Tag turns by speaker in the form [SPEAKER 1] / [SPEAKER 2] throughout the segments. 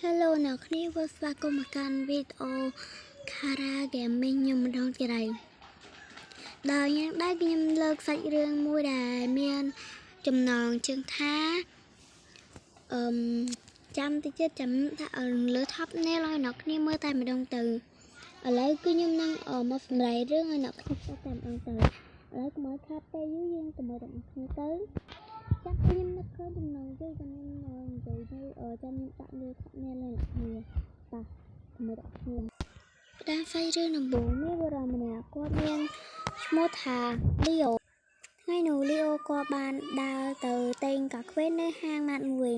[SPEAKER 1] Hello អ្នកគ្នាវិស្វាគមន៍មកកាន់វីដេអូ Kara Gaming ខ្ញុំម្ដងទៀតហើយដោយយ៉ាងដែរខ្ញុំលើកសាច់រឿងមួយដែលមានចំណងជើងថាអឺមចាំតិចទៀតចាំថាលើ thumbnail ឲ្យអ្នកគ្នាមើលតែម្ដងទៅឥឡូវគឺខ្ញុំនឹងមកសម្រាយរឿងឲ្យអ្នកគ្នាស្ដាប់តែម្ដងទៅឥឡូវកុំឲ្យខាតពេលយូរយើងទៅមើលទាំងអស់គ្នាទៅចាំខ្ញុំនឹកឃើញចំណងជើងចាំខ្ញុំនិយាយទៅចាំខ្ញុំដាក់លើ thumbnail ឲ្យអ្នកគ្នាតោះទៅមើលទាំងអស់គ្នាផ្ដាសាយរឿងដំបូងមានបុរសម្នាក់គាត់មានឈ្មោះថាលីអូថ្ងៃនោះលីអូក៏បានដើរទៅទិញកាហ្វេនៅហាងម៉ាតមួយ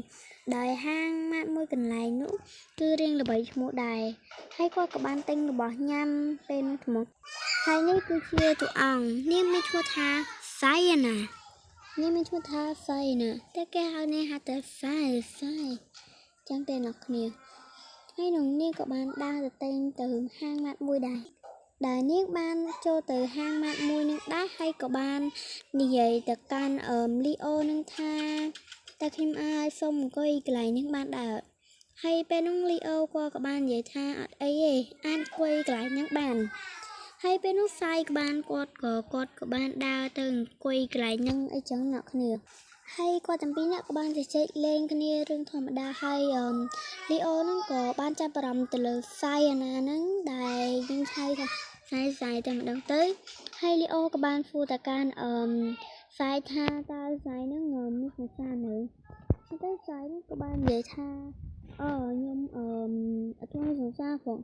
[SPEAKER 1] ដោយហាងម៉ាតមួយកន្លែងនោះគឺរៀងល្បីឈ្មោះដែរហើយគាត់ក៏បានទិញរបស់ញ៉ាំពេលនោះថ្មហើយនេះគឺជាតួអង្គនាងមានឈ្មោះថាសាយណានាងមានឈ្មោះថាសាយណាតែគេហៅនាងហៅថាសាយសាយចឹងទេអ្នកគ្នាថ្ងៃនោះនាងក៏បានដើរទៅទិញទៅហាងម៉ាតមួយដែរដែលនាងបានចូលទៅហាងម៉ាតមួយនឹងដែរហើយក៏បាននិយាយទៅកាន់អឺមលីអូនឹងថាតើខ្ញុំអាចសុំអង្គុយកន្លែងនេះបានដែរហើយពេលនោះលីអូគាត់ក៏បាននិយាយថាអត់អីទេអាចអង្គុយកន្លែងហ្នឹងបានហើយពេលនោះសាយក៏បានគាត់ក៏បានដើរទៅអង្គុយកន្លែងហ្នឹងអីចឹងអ្នកគ្នាហើយគាត់ទាំងពីរនាក់ក៏បានជជែកលេងគ្នារឿងធម្មតាហើយអឺលីអូហ្នឹងក៏បានចាប់អារម្មណ៍ទៅលើសាយអាណាហ្នឹងដែលយើងហៅថាសាយសាយតែម្ដងទៅហើយលីអូក៏បានសួរតកាន់អឺសាយថាតើសាយហ្នឹងមានសង្សារនៅហើយទៅសាយហ្នឹងក៏បាននិយាយថាអឺខ្ញុំអឺអត់មានសង្សារផង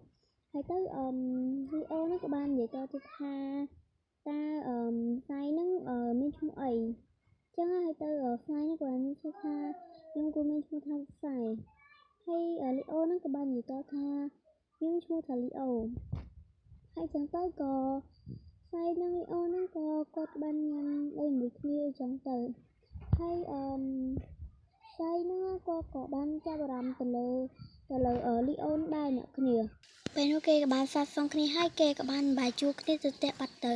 [SPEAKER 1] ហើយទៅអឺលីអូហ្នឹងក៏បាននិយាយតទៅថាតើអឺសាយហ្នឹងមានឈ្មោះអីចឹងហើយទៅសាយហ្នឹងក៏បានមានឈ្មោះថាខ្ញុំគួរមានឈ្មោះថាសាយហើយលីអូហ្នឹងក៏បាននិយាយតថាខ្ញុំឈ្មោះថាលីអូហើយចឹងទៅក៏សាយនិងលីអូហ្នឹងក៏គាត់បានញ៉ាំអីមួយគ្នាអីចឹងទៅហើយអឺសាយហ្នឹងគាត់ក៏បានចាប់អារម្មណ៍ទៅលើលីអូនដែរអ្នកគ្នាពេលនោះគេក៏បានសាទសងគ្នាហើយគេក៏បានបាយជួគ្នាទៅផ្ទះបាត់ទៅ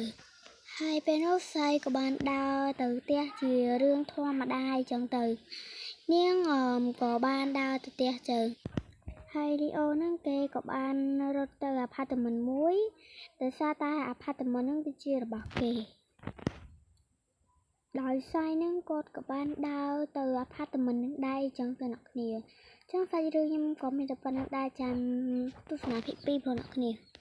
[SPEAKER 1] ហើយពេលនោះសាយក៏បានដើរទៅផ្ទះជារឿងធម្មតាអញ្ចឹងទៅនាងអមក៏បានដើរទៅផ្ទះទៅហើយលីអូហ្នឹងគេក៏បានរត់ទៅអាផាតមិនមួយដោយសារតែអាផាតមិនហ្នឹងគឺជារបស់គេដោយសាយហ្នឹងគាត់ក៏បានដើរទៅអាផាតមិនហ្នឹងដែរអញ្ចឹងទៅអ្នកគ្នាអញ្ចឹងសាច់រឿងខ្ញុំក៏មានតែប៉ុណ្្នឹងដែរចាំទស្សនាភាគ2ផងអ្នកគ្នា។